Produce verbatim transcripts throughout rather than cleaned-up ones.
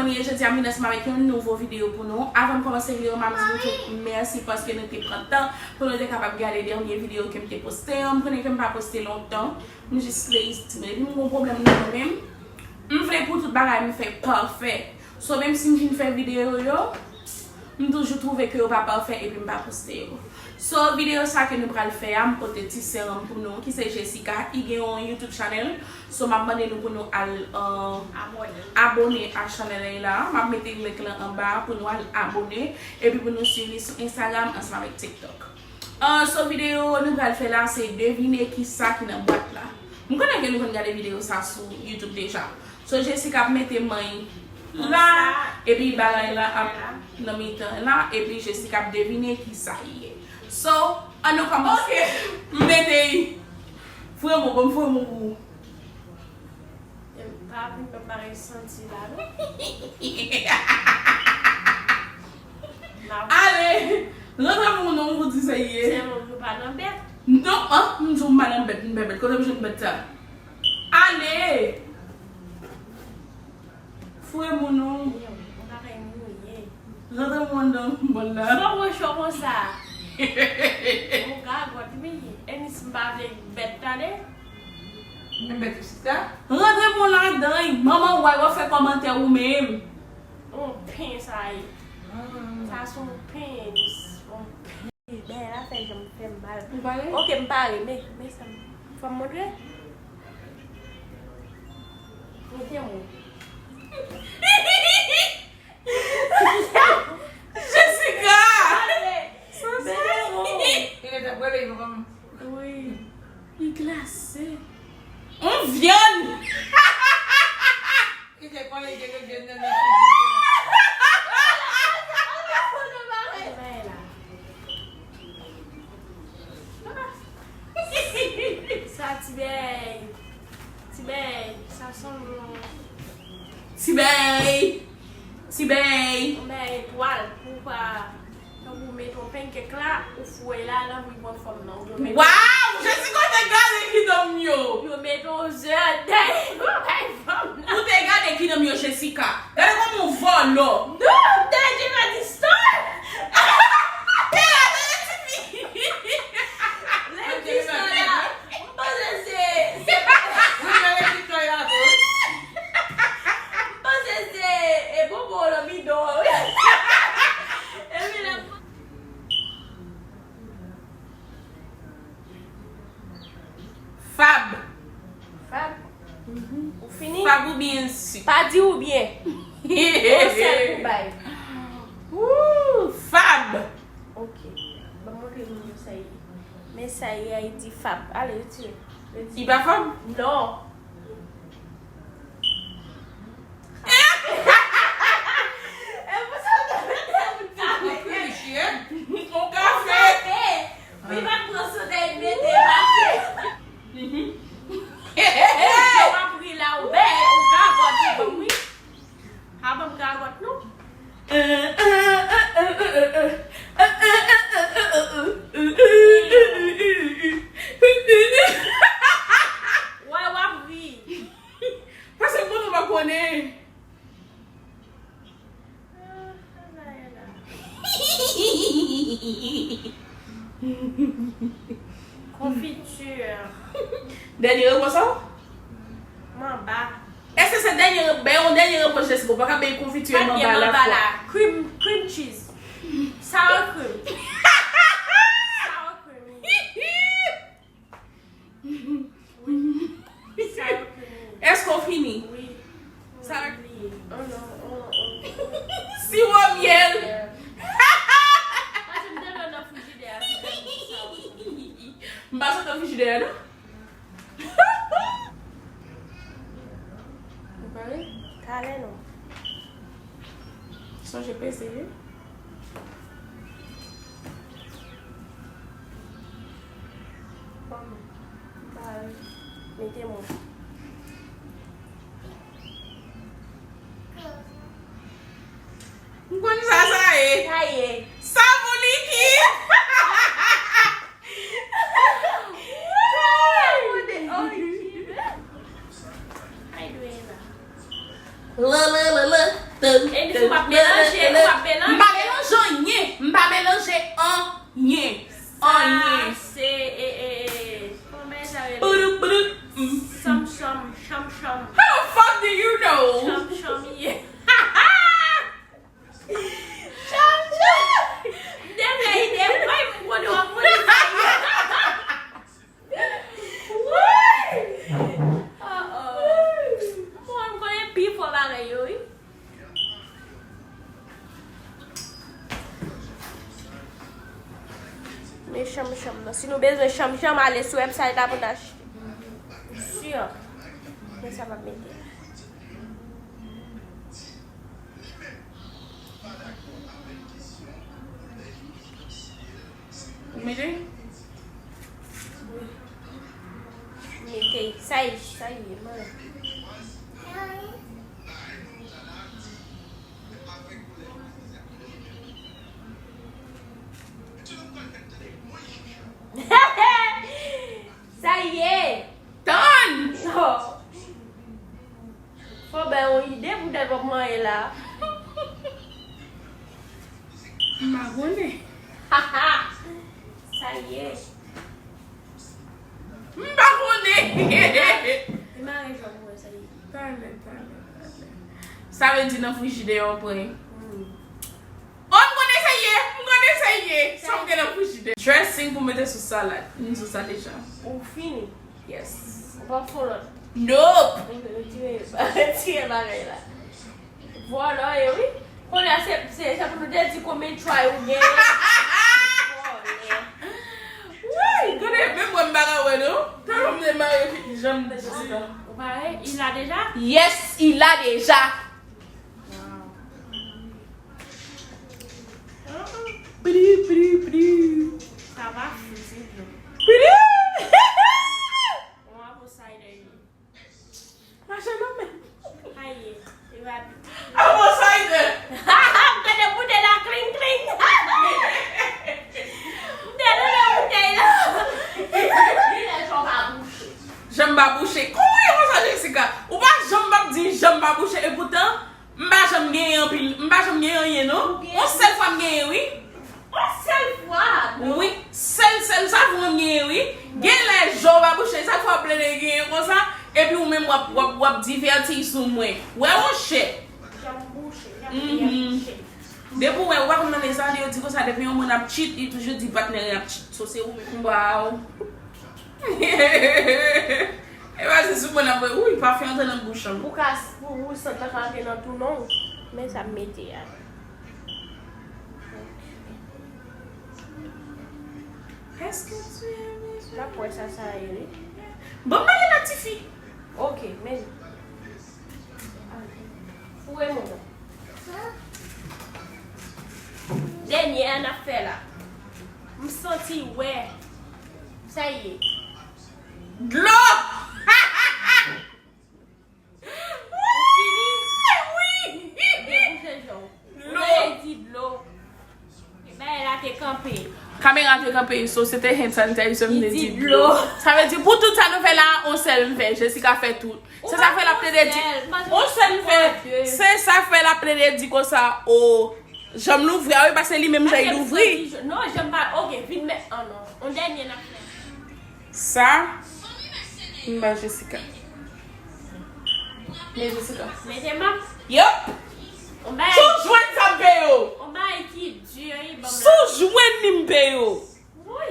Jodi a m vin ansanm avèk yon nouvo videyo pou nou. Avan m kòmanse videyo, m ap di nou tout mèsi paske nou te pran tan pou nou te kapab gade dènye videyo ke m te poste an. M konnen ke m pa poste lontan. M jis lazy, men epi m gon pwoblèm nan mwen menm. M vle pou tout bagay m fè pafè. So, menm si m fin fè videyo yo, m toujou twouve ke yo pa pafè epi m pa poste yo. So, videyo sa ke nou pral fè a, m pote ti sè an m pou nou, ki se Jessica. Li gen yon YouTube channel. So, m ap mande nou pou nou al, euh, abòne a channel la. M ap mete link lan anba pou nou al abòne. Epi pou nou swiv li sou Instagram ansanm avèk TikTok. Ah, so videyo nou pral fè la, se devine kisa ki nan bwat la. M konnen ke nou konn gade videyo sa sou YouTube deja. So Jessica ap mete manyen la, epi bagay la ap nan mitan la, epi Jessica ap devine kisa li ye. So, ann nou kòmanse. Ok, m mete fremo, bon fremo pou ou. Pa vin fè m bagay santi la, non. Ale! Rantre pou nou, pou di sa ye. Sèlman nou pa nan bèt. Non, an, m di w m pa nan bèt, m pa bèt. Kote m jwenn bèt sa? Ale! Foure moun non. Yon, yon bagay mouye. Rantre moun nan bòl la. Fò mwen cho konsa. Ou gagòt, wi. Enis m pa vle bèt tande. Men bèt isit la. Rantre moun ladan, manman w wè w ap fè kòmantè ou menm. On pen sa ye. Sa se on pen, Enis. On pen. Dèyè la fè janm fè m mal. Ou pare? Ok, m pare, men, men sa m, fò m montre. Mete mwen. Jessica! Wi. Li glase. On vyann! Li te kole, li te kole, vyann nan men. Sa ti bèy. Ti bèy. Sa sanble yon ti bèy. Ti bèy. Yon bèy etwal. Pou pa Tankou mete yon pankèk la, ou fouye la, l anvi pran fòm nan. Ou mete Waw! Jessica, ou te gade kidanm yo! Yo mete yon ze dèyè, yo bay fòm nan. Ou te gade kidanm yo, Jessica. Gade kòman w vòlò. Non, m te Jenna Distor. Te gade Lady Star la. M panse se, se Wi, men Lady Star la tou. M panse se, e, bobo nan bidon an, wi. Epi lè Fab. Fab. Ou fini? Fab oubyen sik? Pa di oubyen. Yon sèl pou bay. Woo, Fab. Ok. Ban m montre moun yo sa ye. Men sa ye a, li di Fab. Ale, retire. Retire. Li pa Fab? Non. E pou sa w te mete yon kafe. Yon kafe. Wi, pa t pran sodèy mete kafe. Yo pa pri la ou bèl, ou gagòt ou ban m wi. Pa ban m gagòt non. Wè w ap ri. Paske moun ou pa konnen. Konfiti. Dènye repons ou? Manba. Èske se dènye, bay yon dènye repons, Jessica, ou pa ka bay konfiti e manba alafwa. Cream, cream cheese. Sour cream. Sour cream. Wi. Sa yo fini. Èske w fini? Wi. Sa yo fini. Oh non, oh, oh. Siwo myèl. Pase m te lò nan frijidè a, se sa yo fini. M pa sot nan frijidè a, non. Ou pare? Talè non. Sonje peze, wi. Bon, m pa mete mwen. M konn sa sa ye. Sa ye. Savon likid. Ay, dwe la. La, la, la, la, tan, Ah, se, e, e, e, kòman sa rele? Buduk, buduk. Mm. Chanm, chanm, chanm, chanm. How the fuck do you know? Chanm, chanm, ye. Chanm, chanm. Dem lè ide, why m konnen w ap konnen sa ye. Woy! Oh, oh. Bon, m konnen pi fò bagay yo, wi. Men chanm chanm nan. Si nou bezwen chanm chanm, ale sou website la pou n achte. Si. Men sa p ap mete. Ou mete? Mete. Sa ye, sa ye, mwen. Sa ye. Tann! Oh. Fò bay yon ide pou dèt w ap manyen la. M pa konnen. Sa ye. M pa konnen. Demare jan pou wè sa ye. Talè, talè, talè. Sa vle di nan frijidè yo pran. Hmm. Oh, m konnen sa ye, m konnen sa ye. Sa m gen nan frijidè. Dressing pou mete sou salad. M di w sa deja. Ou fini? Yes. Ou pa fon lòt? Nope. Retire, retire bagay la. Vòlò ye, wi. Kounye a, se, se, se pou nou te di konbyen try ou genyen. Vòlè. Woy, gade, menm mwen m pa ka wè, non. Talè m te mare fi, janm. Ou pare? Il a déjà? Yes, il a déjà. Wow. Pidi, pidi, pidi. Sa va fou, se vre. Pidi! Yon apple cider ye. Mache nan men. Aye, e va. Apple cider! M tande boutèy la kling kling. M tande boutèy la. Li lè janm pa bouche. Janm pa bouche. Kòman w ye konsa, Jessica? Ou pa janm p ap di janm pa bouche, epoutan, M pa janm genyen anpil, m pa janm genyen anyen, non. Ou genyen. Yon sèl fwa m genyen, wi. Yon sèl fwa, non. Wi, sèl, sèl sa pou mwen m genyen, wi. Gen lè je w pa bouche, sa fè w ap plede genyen konsa, epi ou menm w ap, w ap, w ap divèti sou mwen. Wè, monchè. Janm bouche, janm bouche. Depi w wè, ou pa konn nan lè sa, yo di konsa, depi yon moun ap cheat, li toujou di patnè l ap cheat. So, se ou menm. Waw. E pa se sou mwen ap wè. Wi, pa fè antre nan bouch an. Pou ka, pou, pou sant lan ka antre nan tou non. Men sa m mete a. Èske tu aimes? M ap wè sa, sa ye, wi. Bon, m ale la, tifi. Ok, men. Foure moun nan. Dènye a n ap fè la. M santi wè. Sa ye. Dlo! Ou fini? Wi! Ebyen, bouche je w. Dlo! Ou vle di dlo. Bagay la te kanpe. Kamera te kanpe, so se te hand sanitizer m te di dlo. Sa vle di pou tout sa nou fè la, on sèl m fè. Jessica fè tout. Se sa fè l ap plede di, on sèl m fè. Se sa fè l ap plede di konsa, o, janm louvri a, wi, paske li menm jan li louvri. Non, janm pa, ok, vin men, oh non. On dènye n ap fè. Sa, m ba Jessica. Men Jessica. Mete m ap. Yep. Si w jwenn sa m peye w. On bagay ki di, wi, ban m la. Si w jwenn li m peye w. Wi.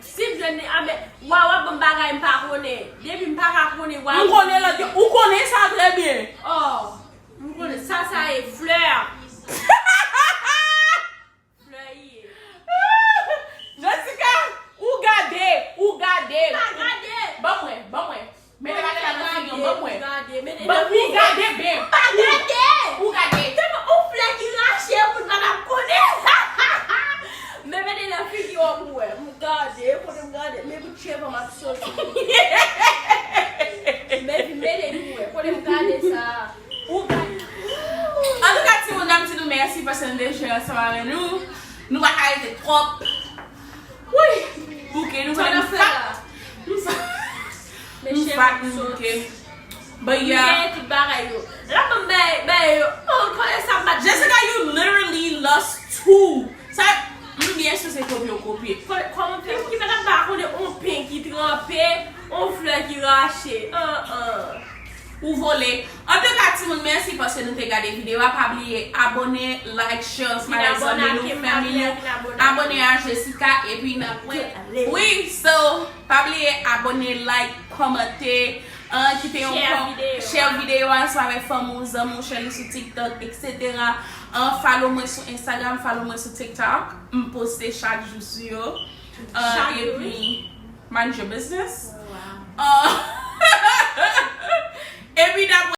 Si m jwenn li, a men, wa, w ap ban m bagay m pa konnen. Depi m pa ka konnen, wa. M konnen lòt yo, ou konnen sa trè byen. Oh, m konnen sa, sa e flè. Flè ye. Jessica, ou gade, ou gade. M pa gade. Ban mwen, ban mwen. Mete bagay la nan figi w, ban mwen. Ban ou gade byen. M pa gade. Ou gade. Tèlman ou flè ki rache, moun pa t ap konnen. Men mete nan figi w pou wè. M gade, kote m gade. Men bout cheve m ap soti. Men vin mete pou wè. Kote m gade sa. Ou gade. Antouka, timoun, n ap di nou mèsi paske nou te jwe ansanm avè nou. Nou pa ka rete twòp. Wi. Bouke, nou konnen m fat. M fat, m fat, m bouke. But yeah. M genyen tout bagay yo. La, m bay, bay yo. Oh, konnen sa m bat. Jessica, you literally lost two. Sa, Nou byen sou se kopye w kopye. Kò- Kòman fè ki fè nan pa konnen on pen ki tranpe, on flè ki rache. An an. Ou vole. Antouka, timoun, mèsi paske nou te gade videyo a. Pa bliye abone, like, share, smile, zanmi nou, fanmi nou. Abone a Jessica, epi n ap tou. Wi, so, pa bliye abone, like, kòmante, an, kite yon kò, share videyo a ansanm avèk fanmi w, zanmi w, share li sou TikTok, et cetera. An, follow mwen sou Instagram, follow mwen sou TikTok. M poste chak jou sou yo. An, epi, mind your business. An, epi, dapre